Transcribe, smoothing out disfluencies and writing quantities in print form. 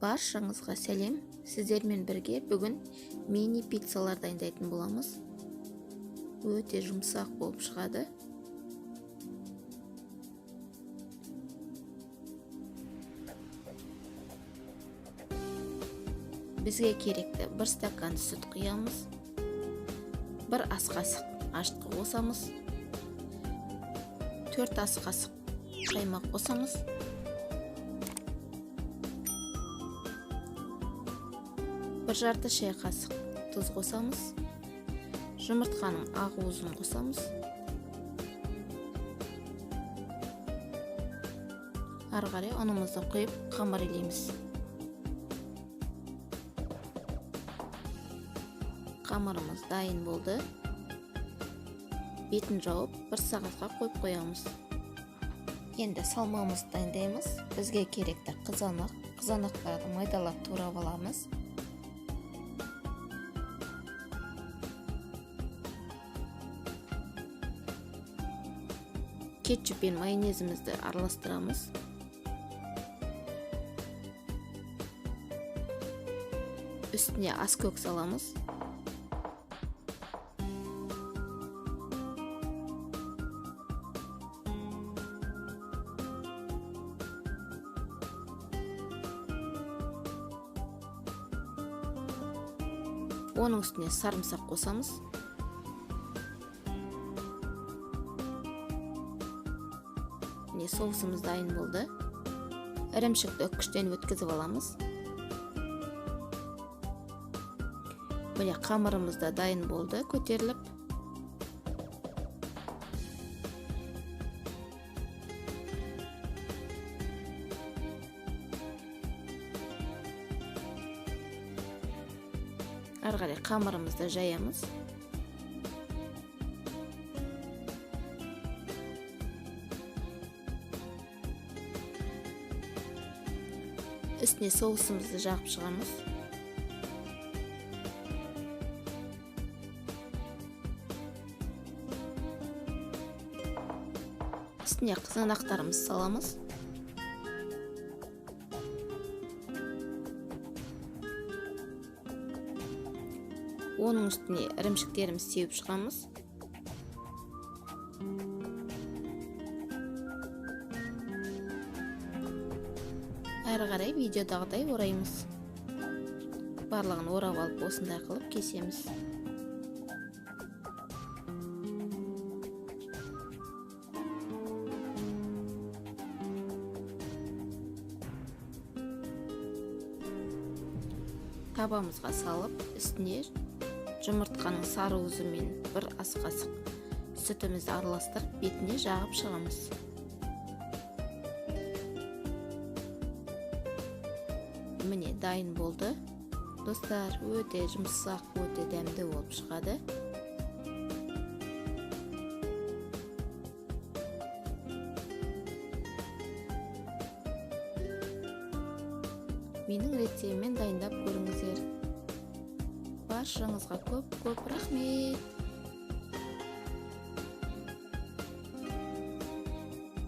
Баршаңызға сәлем. Сіздермен бірге бүгін мини пиццалар дайындайтын боламыз. Өте жұмсақ болып шығады. Бізге керекті 1 стакан сүт құямыз, 1 ас қасық ашытқы қосамыз, 4 ас қасық қаймақ қосамыз, 1,5 шай қасық тұз қосамыз, жұмыртқаның ақ уызын қосамыз. Ары қарай ұнымызды құйып қамыр илейміз. Қамырымыз дайын болды. Бетін жауып 1 сағатқа қойып қоямыз. Енді салмамызды дайындаймыз. Бізге керекті қызанақ, қызанақтарды майдалап турап аламыз. Кетчуп пен майонезімізді араластырамыз. Үстіне аскөк саламыз. Оның үстіне сарымсақ қосамыз. Міне соусымыз дайын болды. Ірімшікті үккіштен өткізіп аламыз. Міне қамырымыз да дайын болды, көтеріліп. Ары қарай қамырымызды жаямыз. Үстіне соусымызды жағып шығамыз. Үстіне қызанақтарымызды саламыз. Оның үстіне ірімшіктерімізді сеуіп шығамыз. Әрі қарай видеодағыдай ораймыз. Барлығын орап алып осындай қылып кесеміз. Табамызға салып, үстіне жұмыртқаның сары уызы мен 1 ас қасық сүтімізді араластырып, бетіне жағып шығамыз. Міне дайын болды. Достар, өте жұмсақ, өте дәмді болып шығады. Менің рецептіммен дайындап көріңіздер. Баршаңызға көп-көп рахмет.